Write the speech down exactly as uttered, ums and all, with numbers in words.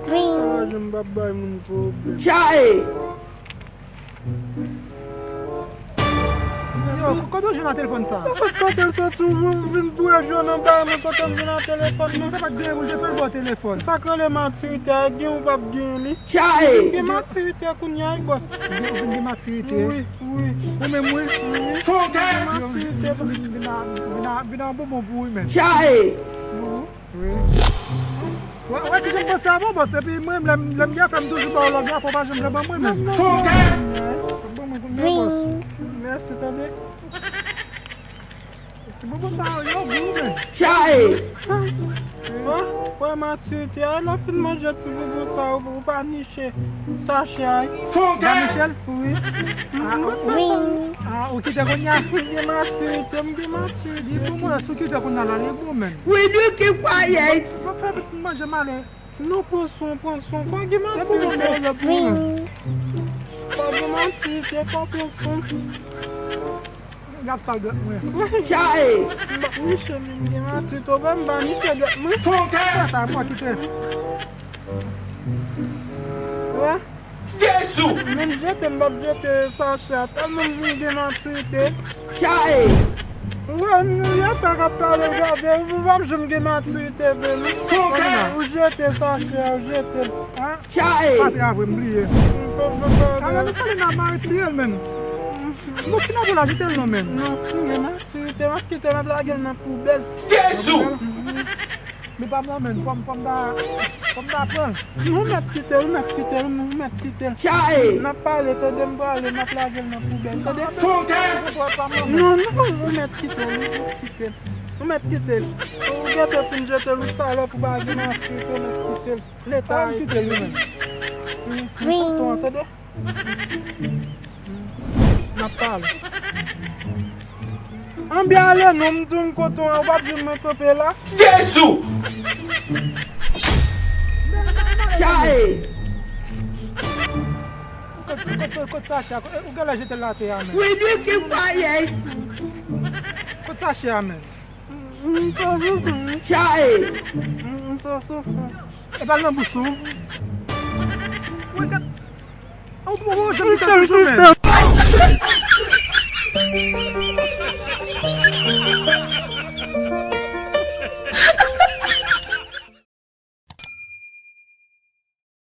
Ring. Jan m p ap bay moun pwoblèm. Chae! Yo, kote w jwenn a telefòn sa? Kote l soti, ou vin boure jwenn anba mwen, kote m jwenn a telefòn nan? Sa pa t genyen pou l te fè l ba w telefòn. Sa k rele matirite a, gen ou p ap gen li. Chae! Gen matirite kounye a, wi, bòs. Ou vin gen matirite? Wi, wi. Ou menm, wi. Wi. Fòkè! Gen matirite. Vin a, vin a, vin a bonbon pou ou menm. Chae! Wi. Wè, wè, ki jan m panse avan, bòs. Epi mwen, lè m, lè m gen afè, m toujou ba w lòd la, fò w pa janm vle ban mwen menm. Fòkè! Ban mwen kounye a, bòs. Mèsi, tande. Ti bonbon sa yo, yo gou, men. Chae! Wè, wè, matirite a, lè w fin manje ti bonbon sa, ou, ou pa niche sachè a. Fòkè! Ba Michel? Wi. Ah, ok. Ah, ou kite kounye a? M gen matirite, m gen matirite. Li bon, mwen, si w kite kounye a la, li bon, men. We do keep quiet. Sa fè tout manje male. Non, pran swen, pran swen. Fò gen matirite. Fò gen matirite, fò pran swen. Gad sa dwèt mwen. Chae! M pa niche, men m gen matirite. Ou wè m pa niche dwèt mwen. Fòkè! Sa, mwen kite. Wè? Jezi! Menm jete, m p ap jete sachè a, tèlman m gen matirite. Chae! Ou wè, nou, y ap fè k ap pale, gade, ou p ap janm gen matirite vre, non. Fòkè! Ou jete sachè a, ou jete l. Chae! Pa travay, m bliye. Talè nou pale nan mari tire l menm. Bon, fin apre la, jete l non, menm. Non, m gen matirite, m ap kite l, m ap lage l nan poubèl. Jezi! Men pa m nan men, fò m, fò m ta, fò m ta pran l. Ou mèt kite l, ou mèt kite l, ou mèt kite l. Chae! N ap pale, tande, m prale, m ap lage l nan poubèl, tande? Fòkè! Non, non, ou mèt kite l, ou mèt kite l. Ou mèt kite l. Ou gentan fin jete l, ou salòp, ou pa gen matirite, ou mèt kite l. Leta a kite l, wi, menm. Tonton an, tande? N ap pale. Anben ale non, m di w kote w, ou p ap jwenn mwen kanpe la. Jezi! Chae! Kot, kot, kot, kot sachè a? Ou genlè jete l atè a, men. We do keep quiet. Kot sachè a, men? Chae! E pa l nan bouch ou? Wi, gad. Ou, ou, ou, janm kite bouch ou, men.